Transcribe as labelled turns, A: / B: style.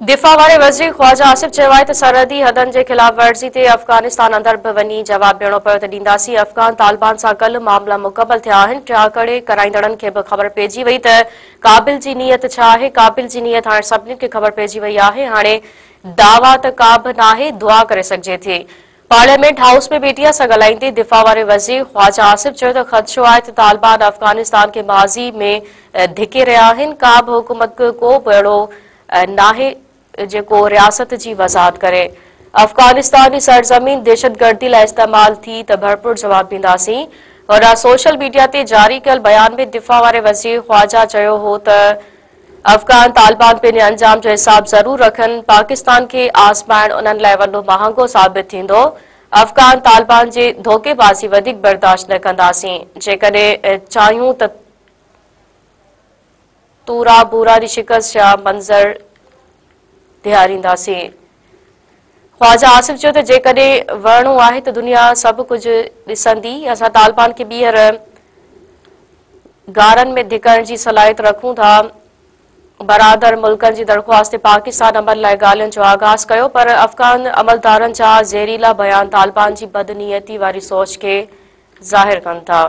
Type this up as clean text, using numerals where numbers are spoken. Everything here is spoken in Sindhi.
A: دفاع واري وزير خواجه آصف چيو آهي ته سرحدي حدن جي خلاف ورزي تي افغانستان اندر به وڃي جواب ڏيڻو پيو ته ڏينداسين، افغان طالبان سان ڪلهه معاملا مڪمل ٿيا آهن، ٽياڪڙي ڪرائيندڙن کي به خبر پئجي وئي ته ڪابل جي نيت ڇا آهي، ڪابل جي نيت هاڻي سڀني کي خبر پئجي وئي آهي، هاڻي دعويٰ ته ڪا به ناهي، دعا ڪري سگهجي ٿي. پارليامينٽ هائوس ۾ ميڊيا سان ڳالهائيندي دفاع واري وزير خواجه آصف چيو ته خدشو آهي ته طالبان افغانستان کي ماضي ۾ ڌڪي رهيا آهن، ڪا به حڪومت ڪو به اهڙو ناهي جيڪو رياست جي وضاحت ڪري، افغانستان جي سرزمين دهشتگردي لاء استعمال ٿي ته ڀرپور جواب ڏينداسين. هوڏانهن سوشل ميڊيا تي جاري ڪيل بيان ۾ دفاع واري وزير خواجه چيو هو ته افغان طالبان پنهنجي انجام جو حساب ضرور رکن، پاڪستان کي آزمائڻ انهن لاء وڏو مهانگو ثابت ٿيندو، افغان طالبان جي ڌوڪيبازي وڌيڪ برداشت نه ڪنداسين، جيڪڏهن چاهيون ته تورا بورا جي شڪست جا منظر ڏيکارينداسين. خواجه آصف چيو ته جيڪڏهن وڙهڻو آهي ته دنيا سڀ ڪجهه ڏسندي، اسان طالبان کي ٻيهر غارن ۾ ڌڪڻ جي صلاحيت رکون ٿا، برادر ملڪن جي درخواست تي پاڪستان امن لاء ڳالهين جو آغاز ڪيو پر افغان عملدارن جا زهريلا بيان طالبان جي بدنيتي واري سوچ کي ظاهر ڪن ٿا.